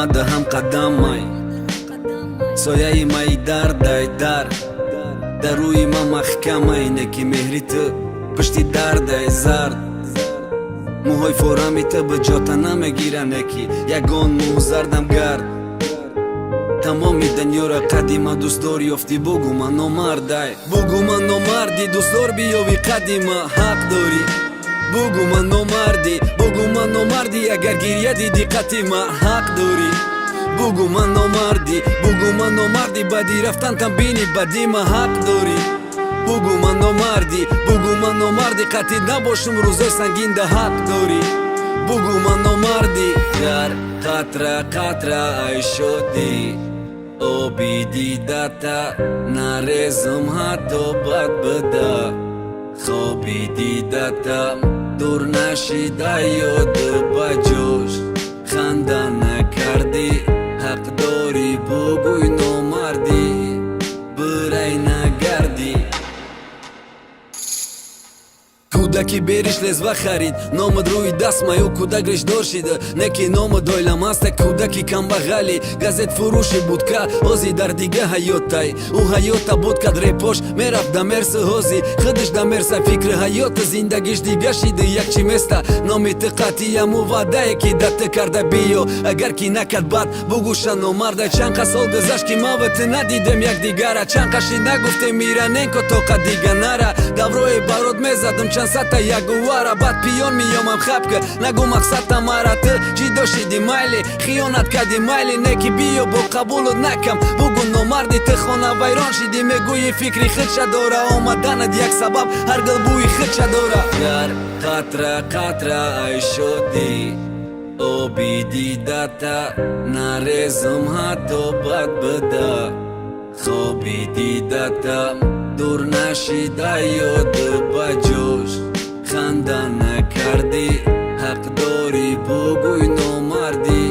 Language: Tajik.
Мада ҳам қадамай, сояи май дардай дар дар рӯи ма маҳкамай, неки меҳри ту пушти дардай зард. Мӯҳои форами ту ба ҷота намегира, неки ягон мӯ зардам гард. Тамоми дунёра қадима дӯстдор ёфтӣ, бугу, ман номардай. Бугу, ман номардӣ, дӯстдор биёвӣ қадима ҳақ дорӣ. Бугу, ман номардӣ, бугу, ман номардӣ, агар гирья диди қати ма ҳақ дорӣ. Бугу, ман номардӣ, бугу, ман номардӣ, баъди рафтантам бини бадима ҳақ дорӣ. Бугу, ман номардӣ, бугу, ман номардӣ, қатӣ набошум рӯзои сангинда ҳақ дорӣ. Бугу, ман номардӣ. Гар қатра қатра ай шодӣ оби дидата нарезум, ҳатто бад буда хоби дидата дур нашида ёду ба ҷош ханда накардӣ, ҳақ дорӣ бугӯй номардӣ, бирай нагардӣ. Кӯдаки бериш лезва харид, номад рӯи даст маю кӯдак ришдор шида, неки ному дойламаста. Кӯдаки камбағали газет фурӯши будка ҳози дар дига ҳаётай. Ӯ ҳаёта буд кад репош мерафт да мерсы, ҳози худаш да мерса. Фикри ҳаёта зиндагиш дига шида, як чи места номи ту қатияму ваъдае ки да ту карда биё, агар ки накард бад бугӯша номарда. Чанд қа сол гузашт, ки ма ва ту надидем якдигара, чанд қаши нагуфтем мираненко тоқа дига нара. Даврои барод мезадам чанд сата ягувара, баъд пиён меёмам хапка, нагу мақсадта мара. Ту ҷидо шиди, майли, хиёнат кади, майли, неки биё бо қабулут накам, бугу номарди. Ту хона вайрон шиди, мегӯи фикри худша дора, омаданат як сабаб, ҳар гул бӯи худша дора. Гар қатра қатра ай шодӣ оби дидата нарезум, ҳатто бад буда хоби дидата дур нашида ёду ба ҷош ханда накардӣ, ҳақ дорӣ бугӯй номардӣ.